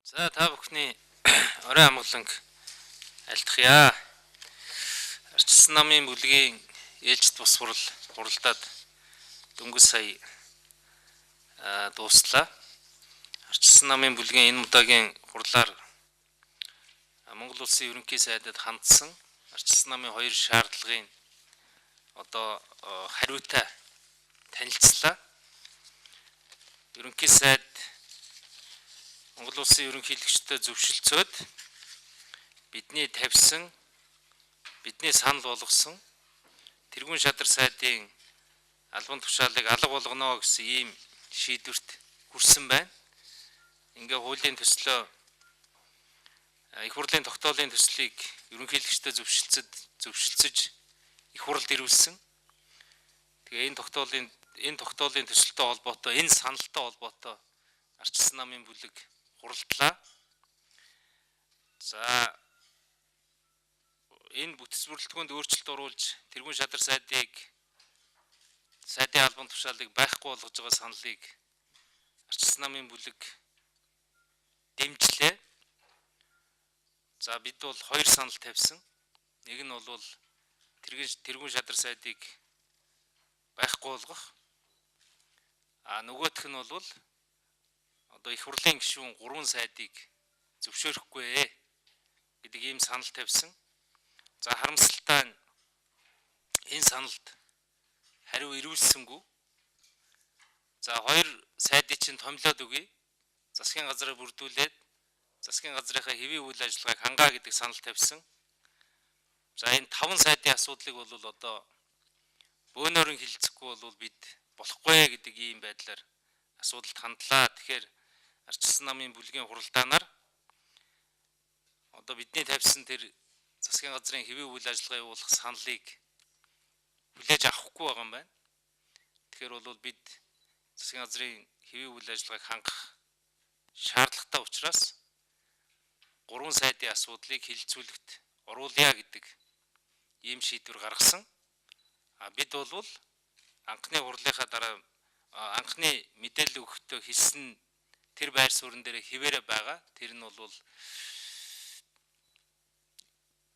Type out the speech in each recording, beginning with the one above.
За та бүхний орой амгаланг альтгая. Арчилсан намын бүлгийн ээлжит бус хурал хуралдаад дөнгөж сая дууслаа. Арчилсан намын бүлгийн энэ удаагийн хурлаар Монгол Улсын ерөнхий сайдад хандсан Арчилсан намын хоёр шаардлагын одоо хариутай танилцлаа. Ерөнхий сайд Монгол Улсын ерөнхийлөгчтэй зөвшөлдсөд бидний тавьсан, бидний санал болгосон тэргүүн шадар сайдын албан тушаалыг алга болгоно гэсэн ийм шийдвэрт хүрсэн байна. Ингээ хуулийн төслөө их хурлын тогтоолын төслийг ерөнхийлөгчтэй зөвшөлдсөж их хурлд ирүүлсэн. Тэгээ энэ тогтоолын төсөлтэй холбоотой, энэ саналтай холбоотой Арчилсан намын бүлэг хуралдлаа. За, энэ бүтэц бүрэлдэхүүнд өөрчлөлт оруулж тэргүүн шадар сайдын албан тушаалыг байхгүй болгож байгаа саналыг Арчилсан намын бүлэг дэмжлээ. За, бид бол хоёр санал тавьсан. Нэг нь бол тэргүүн шадар сайдыг байхгүй болгох. А нөгөөх нь бол одоо их хурлын гишүүн 3 сайдыг зөвшөөрөхгүй гэдэг ийм санал тавьсан. За, харамсалтай нь энэ саналд хариу ирүүлсэнгүй. За, хоёр сайдыг чинь томилоод өгье. Засгийн газраа бүрдүүлээд засгийн газрынхаа хэвийн үйл ажиллагааг хангаа гэдэг санал тавьсан. За, энэ 5 сайдын асуудлыг бол одоо бөөнөр нь хилцэхгүй бол бид болохгүй гэдэг ийм байдлаар асуудалд хандлаа. Тэгэхээр Арчилсан намын бүлгийн хуралдаанаар одоо бидний тавьсан тэр засгийн газрын хэвийн үйл ажиллагаа явуулах саналыг хүлээж авахгүй байгаа юм байна. Тэгэхээр бол бид засгийн газрын хэвийн үйл ажиллагааг хангах шаардлагатай учраас 3 сайдын асуудлыг хилцүүлэгт оруулъя гэдэг ийм шийдвэр гаргасан. А бид бол анхны хурлынхаа дараа анхны мэдээлэл өгөхдөө хэлсэн тэр байр суурин дээр хэвээрээ байгаа. Тэр нь бол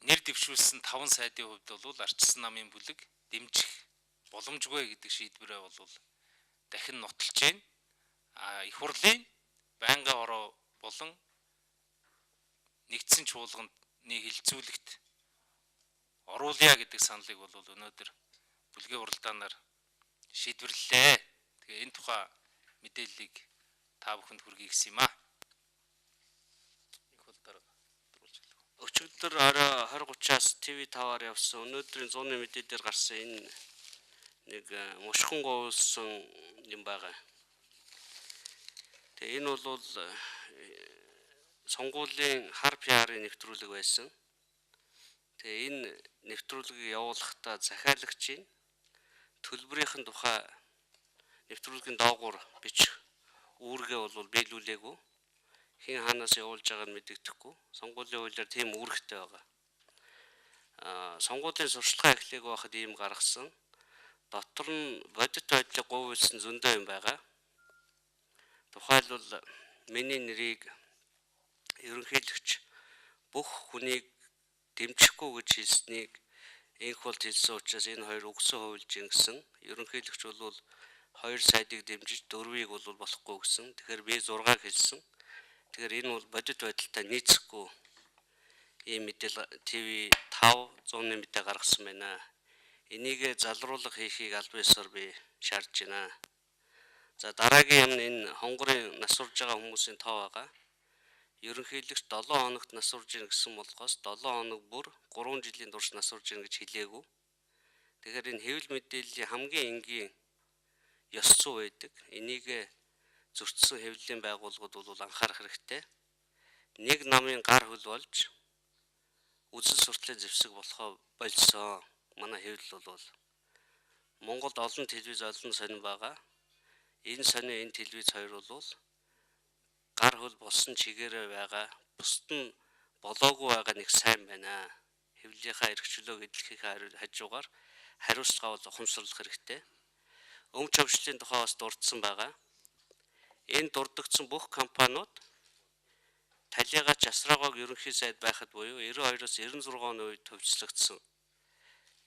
нэр дэвшүүлсэн 5 сайдын хувьд бол Арчилсан намын бүлэг дэмжих боломжгүй гэдэг шийдвэрээ бол дахин нотолж байна. А их хурлын байнгын хороо болон нэгдсэн чуулганы хилцүүлэгт оруулъя гэдэг саналыг бол өнөөдөр бүлгийн хуралдаанаар шийдвэрлэлээ. Тэгээ энэ тухай мэдээллийг та бүхэнд хүргэе гэсэн юм аа. Их бол дарга дөрвөлж хэлэх. Өчигдөр орой 20 30-аас ТV5-аар явсан өнөөдрийн зууны мэдээ дээр гарсан энэ нэг мушхан гуйлсан юм байгаа. Тэгээ энэ бол сонгуулийн хар PR-ын нэвтрүүлэг байсан. Тэгээ энэ нэвтрүүлгийг явуулахдаа захиалагчийн төлбөрийн тухай нэвтрүүлгийн доогуур бичих үүргээ бол биелүүлээгүй. Хэн хаанаас явуулж байгааг нь мэдэгдэхгүй. Сонгуулийн хуулиар тийм үүрэгтэй байгаа. Сонгуулийн сурталчилгаа эхлээг байхад ийм гаргасан. Дотор нь бодит байдлыг гуйвуулсан зөндөө юм байгаа. Тухайлбал, миний нэрийг ерөнхийлөгч бүх хүнийг дэмжихгүй гэж хэлснийг энх бол хэлсэн учраас энэ хоёр үгсэн хувилж гэсэн. Ерөнхийлөгч бол хоёр сайдыг дэмжиж, дөрвийг бол болохгүй гэсэн. Тэгэхээр би 6-г хэлсэн. Тэгэхээр энэ бол бодит байдалтай нийцэхгүй ийм мэдээлэл ТV 5 зууны мэдээ гаргасан байна. Энийг залруулга хийхийг албан ёсоор би шаардж байна. За, дараагийн юм, энэ хонгорын нас урж байгаа хүмүүсийн тоо байгаа. Ерөнхийлөгч 7 хоногт нас урж гин гэсэн болохоос 7 хоног бүр 3 жилийн турш нас урж гин гэж хэлээгүй. Тэгэхээр энэ хэвлэл мэдээллийн хамгийн энгийн ёс зүй байдаг. Энийг зөрчсөн хэвлэлийн байгууллагууд бол анхаарах хэрэгтэй. Нэг намын гар хөл болж үзэл суртлын зэвсэг болохоо больсон. Манай хэвлэл бол Монголд олон телевиз, олон сонин байгаа. Энэ сонин, энэ телевиз хоёр бол гар хөл болсон чигээрээ байгаа. Бусд нь болоогүй байгаа нэг сайн байна. Хэвлэлийнхаа эрх чөлөөг эдлэхийнхээ хажуугаар хариуцлага бол ухамсарлах хэрэгтэй. Өмч хөвшлөлийн тухай бас дурдсан байгаа. Энэ дурддагдсан бүх компаниуд Ялигач Асраагог ерөнхий сайд байхад буюу 92-оос 96 оны үед хувьцлагдсан.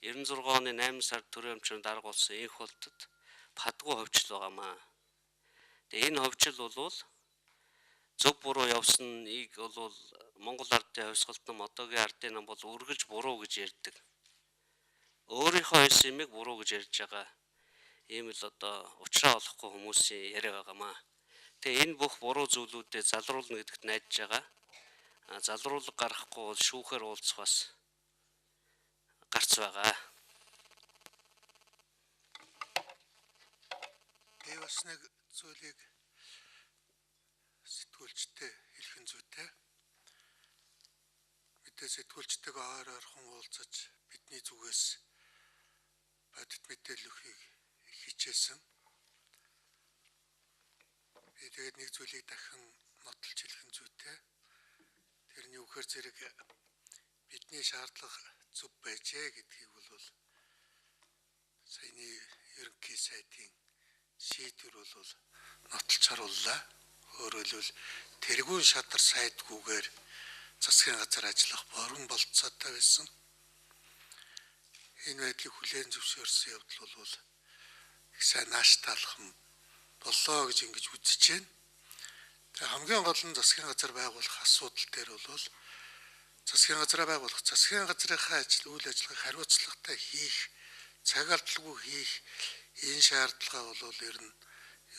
96 оны 8 сард төрийн өмчөөр дарга болсон энх болтод падгүй хувьчил байгаамаа. Тэгээ энэ хувьчил бол зөв буруу явсныг бол Монгол ардын хувьсгалт нам одоогийн ардын нам бол үргэлж буруу гэж ярьдаг. Өөрийнхөө хийсэн юмыг буруу гэж ярьж байгаа. Ийм л одоо учраа олохгүй хүмүүсийн яриа байгаамаа. Тэгээ энэ бүх буруу зүйлүүдэд залруулна гэдэгт найдаж байгаа. Залруулга гаргахгүй бол шүүхээр уулзах бас гарц байгаа. Би бас нэг зүйлийг сэтгүүлчтэй хэлэх нь зүйтэй. Мэдээ сэтгүүлчтэйгээ ойр ойрхон уулзаж бидний зүгээс бодит мэдээлэл өгөхийг хичээсэн. Би тэгээд нэг зүйлийг дахин нотолж хэлэх нь зүйтэй. Тэрний үхээр зэрэг бидний шаардлага зөв байжээ гэдгийг бол саяны ерөнхий сайдын шийдвэр бол нотолж харууллаа. Өөрөөр хэлбэл тэргүүн шадар сайдгүйгээр засгийн газар ажиллах борон болцоотой байсан. Энэ байдлыг хүлээн зөвшөөрсөн явдал бол их сайн нааштаалхан боллоо гэж ингэж үзэж байна. Тэгээ хамгийн гол нь засгийн газар байгуулах асуудал дээр бол засгийн газраа байгуулах, засгийн газрынхаа ажил үйл ажиллагааг хариуцлагатай хийх, цаг алдалгүй хийх энэ шаардлага бол ер нь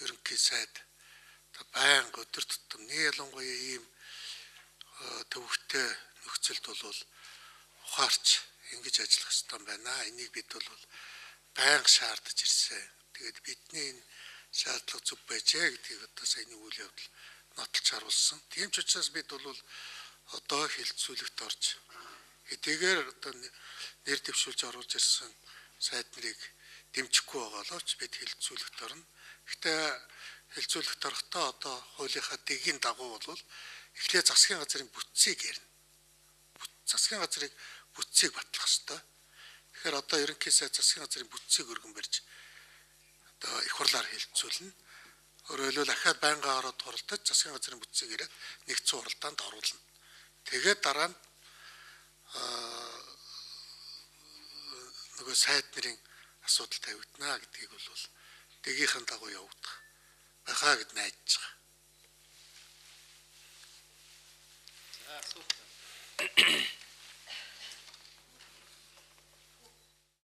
ерөнхий сайд байнга өдөр тутам нэг ялангуяа ийм төвөгтэй нөхцөлд бол ухаарч ингэж ажиллах ёстой байна. Энийг бид бол байнга шаардаж ирсэн. Тэгээд бидний энэ шаардлага зөв байжээ гэдгийг одоо саяны үйл явдал нотолж харуулсан. Тийм ч учраас бид бол одоо хилцүүлэгт орж хэдийгээр одоо нэр дэвшүүлж оруулж ирсэн сайд нарыг дэмжихгүй байгаа боловч бид хилцүүлэгт орно. Гэхдээ хилцүүлэгт орохдоо одоо хуулийнхаа дэгийн дагуу бол эхлээд засгийн газрын бүтцийг ярина. Засгийн газрыг бүтцийг батлах ёстой. Тэгэхээр одоо ерөнхий сайд засгийн газрын бүтцийг өргөн барьж одоо их хурлаар хилцүүлнэ. Өөрөөр хэлбэл ахаад байнга ороод хуралдаж засгийн газрын бүтцийг яриад нэгдсэн хуралдаанд оруулна. Тэгээд дараа нь нөгөө сайд нарын асуудал тавигдана гэдгийг бол дэгийнхэн дагуу явагдах байхаа гэд найдаж байгаа. За асуулт.